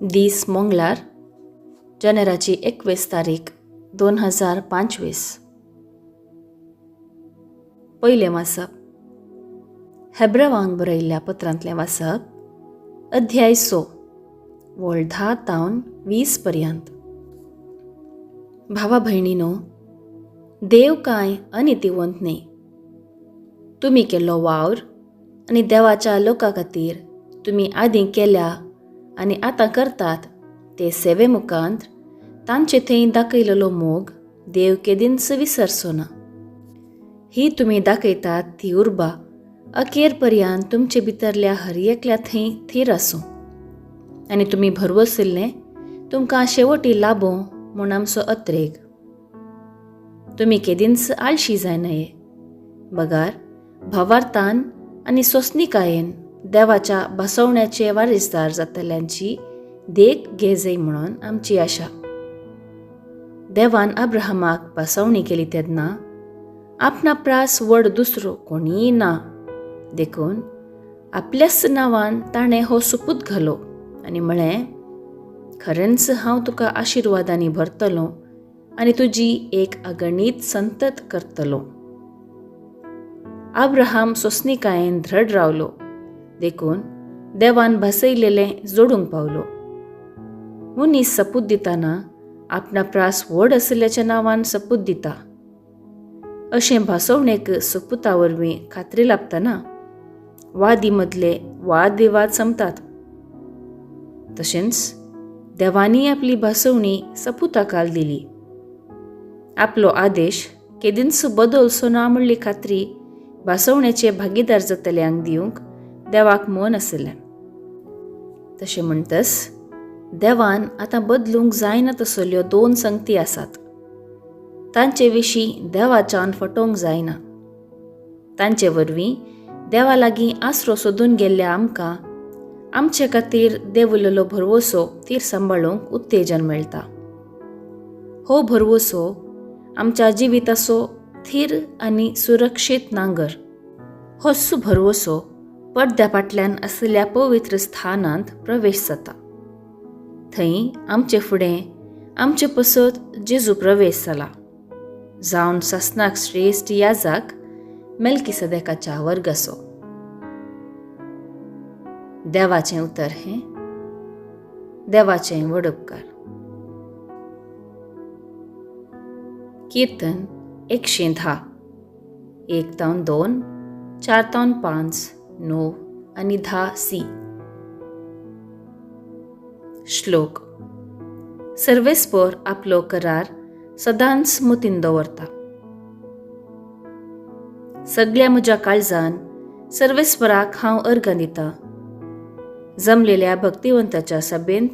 दीस मंगळार, जानेराची 21 तारीख 2025. पयलें वाचप हेब्रेवांक बरयल्ल्या पत्रांतलें वाचप, अध्याय 6, वळ 10 तावन 20 पर्यंत. भावा भयणीनो, देव कांय अनितिवंत न्ही. तुमी केल्लो वावर आनी देवाच्या लोका खातीर तुमी आदीं केल्या आनी आतां करतात ते सेवे मुखांत तांचे थंय दाखयलेलो मोग देव केदींच विसरचो ना. ही तुमी दाखयतात ती उर्बा अखेर पर्यंत तुमचे भितरल्या हर एकल्या थंय थीर आसूं आनी तुमी भरवसिल्लें तुमकां शेवटी लाबो म्हूण आमचो अत्रेग. तुमी केदींच आळशी जायनाये, बगार भावार्थान आनी सोंसणिकायेन देवाच्या भासवण्याचे वारिसदार जातल्यांची देख घेजय म्हणून आमची आशा. देवान अब्राहमाक भासवणी केली तेन्ना आपणा प्रास व्हड दुसरो कोणीय ना, देखून आपल्याच नांवान ताणें हो सुपूत घालो आनी म्हळें, खरेंच हांव तुका आशिर्वादांनी भरतलो आनी तुजी एक अगणीत संतत करतलो. अब्राहम सोंसणिकायेन धड रावलो, देखून देवान भासयलेलें जोडूंक पावलो. मनीस सपूत दितना आपणा प्रास व्हड आशिल्ल्याच्या नांवान सपूत दिता. अशें भासोवणेक सपुता वरवीं खात्री लाबतना वादी मदले वादविवाद संपतात. तशेंच देवांनी आपली भासोवणी सपुताकाल दिली. आपलो आदेश केदींच बदलचो ना म्हणली खात्री भासोवण्याचे भागीदार जातल्यांक दिवंक देवाक मन आशिल्लें. तशें म्हणटच देवान आतां बदलूंक जायना तसल्यो दोन संगती आसात. तांचे विशीं देवाच्यान फटोवंक जायना. तांचे वरवीं देवा लागीं आसरो सोदून गेल्ल्या आमकां आमचे खातीर देवलेलो भरवसो तीर सांबाळूंक उत्तेजन मेळटा. हो भरवसो आमच्या जिविताचो थीर आनी सुरक्षीत नांगर. होच भरवसो पडद्या फाटल्यान आशिल्ल्या पवित्र स्थानांत प्रवेश जाता. थंय आमचे फुडें आमचे पसत जेजू प्रवेश जाला, जावन सासनाक श्रेश्ठ याजाक मेल्किसदेकाच्या वर्गाचो. देवाचें उतर हें देवाचें व्हड उपकार. कीर्तन 110, 1 तावन 2, 4 तावन 5, 9 आनी 10 सी. श्लोक. सर्वेस्पोर आपलो करार सदांच मतीन दवरता. सगळ्या म्हज्या काळजान सर्वेस्पराक हांव अर्गां दितां. जमलेल्या भक्तिवंताच्या सभेंत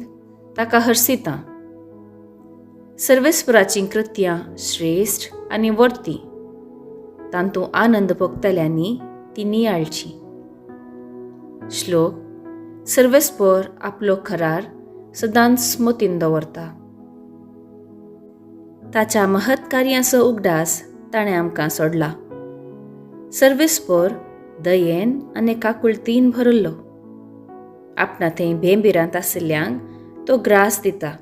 ताका हर्सितां. सर्वेस्पराचीं कृत्यां श्रेश्ठ आनी वर्ती, तांतूं आनंद भोगतल्यांनी ती नियाळची. श्लोक. सर्वेस्पोर आपलो करार सदांच मतीन दवरता. ताच्या महत्कार्याचो उगडास ताणें आमकां सोडला. सर्वेस्पोर दयेन आनी काकुळतीन भरिल्लो. आपणा थंय भेंबिरांत आशिल्ल्यांक तो ग्रास दिता.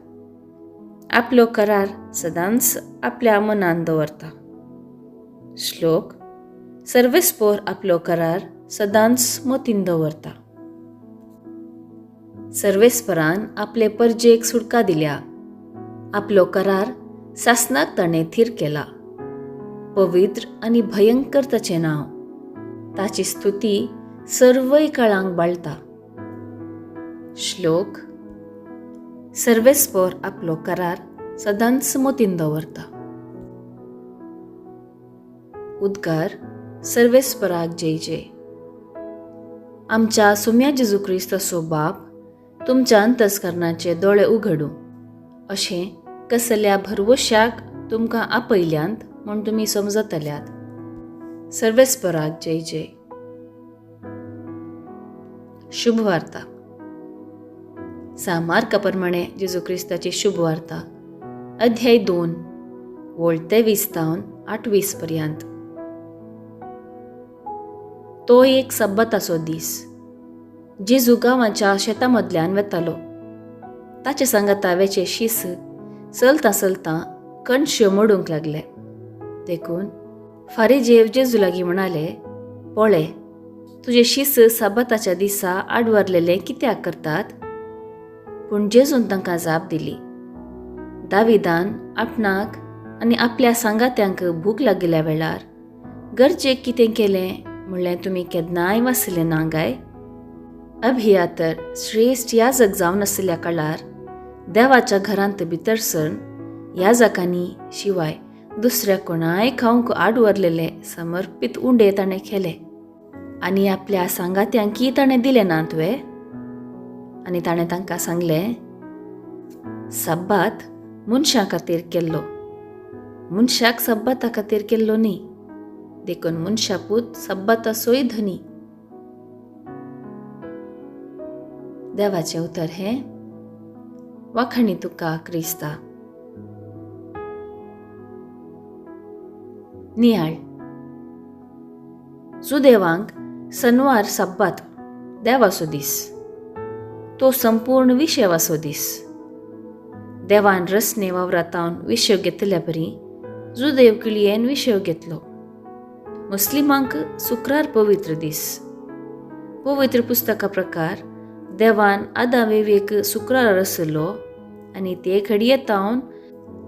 आपलो करार सदांच आपल्या मनान दवरता. श्लोक. सर्वेस्पोर आपलो करार सदांच मतीन दवरता. सर्वेस्परान आपले परजेक सुटका दिल्या. आपलो करार सासनाक ताणें थीर केला. पवित्र आनी भयंकर ताचें नांव. ताची स्तुती सर्वय काळांक बाळता. श्लोक. सर्वेस्पोर आपलो करार सदांच मतीन दवरता. उद्गार सर्वेस्पराक जय जय. आमच्या सोम्या जेजू क्रिस्ताचो बाप तुमच्या अंतस्करणाचे दोळे उघडूं अशें कसल्या भरवश्याक तुमकां आपयल्यांत म्हूण तुमी समजतल्यात. सर्वेस्पराक जय जय. शुभवार्ता. सामार्का प्रमाणे जेजू क्रिस्ताची शुभवार्ता, अध्याय 2, वळ 23 तावन 28 पर्यंत. तो एक सब्बताचो दीस. जेजू गांवाच्या शेतां मदल्यान वेतालो. ताचे सांगाता वेचे शीस चलतां चलतां कणश्यो मोडूंक लागले. देखून फारीजेव जेजू लागीं म्हणाले, पळय, तुजे शीस सबाताच्या दिसा आडवारलेले कित्याक करतात? पूण जेजून तांकां जाप दिली, दाविदान आपणाक आनी आपल्या सांगात्यांक भूक लागिल्ल्या वेळार गरजेक कितें केलें म्हणलें तुमी केन्नाय वाचलें ना काय? अभियातर श्रेश्ठ याजक जावन आशिल्ल्या काळार देवाच्या घरांत भितर सरून याजकांनी शिवाय दुसऱ्या कोणाय खावंक आडवरलेले समर्पीत उंडे ताणें केले आनी आपल्या सांगात्यांकीय ताणें दिले ना तुवें? आनी ताणें तांकां सांगलें, सब्बात मनशां खातीर केल्लो, मनशाक सब्बाता खातीर केल्लो न्ही, देखून मनशा पूत सब्बाताचोय धनी. देवाचें उतर हें. वाखाणी तुका क्रिस्ता. नियाळ. जुदेवांक सनवार सब्बात देवाचो दीस, तो संपूर्ण विशेवाचो दीस. देवान रसने वावरातावन विशेव घेतल्या परी जुदेव किळयेन विशेव घेतलो. मुस्लिमांक शुक्रार पवित्र दीस. पवित्र पुस्तका प्रकार देवान आदाम येवेक शुक्रार रसलो आनी ते घडये तावन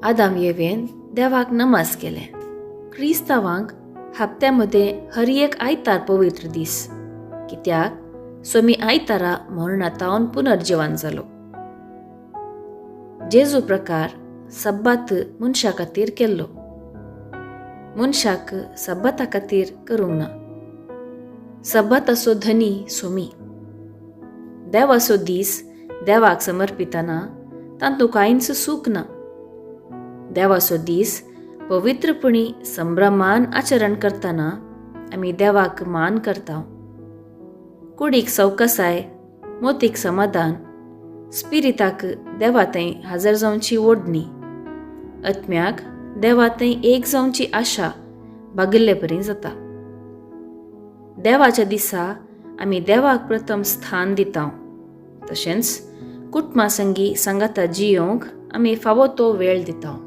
आदाम येवेन देवाक नमाज केलें. क्रिस्तांवांक हप्त्या मदें हर एक आयतार पवित्र दीस, कित्याक सोमी आयतारा मरणातावन पुनर्जिवन जालो. जेजू प्रकार सब्बात मनशा खातीर केल्लो, मनशाक सब्बाता खातीर करूंक ना. सब्बाताचो धनी सोमी. देवाचो दीस देवाक समर्पितना तातूंत कांयच सूख ना. देवाचो दीस पवित्रपणी संभ्रमान आचरण करतना आमी देवाक मान करता. कुडीक सवकसाय, मोतीक समाधान, स्पिरिताक देवा थंय हाजर जावची ओडणी, आत्म्याक देवा थंय एक जावची आशा भागिल्ले परी जाता. देवाच्या दिसा आमी देवाक प्रथम स्थान दिता, तशेंच कुटुंबा संगी सांगाता जियोंक आमी फावो तो वेळ दिता.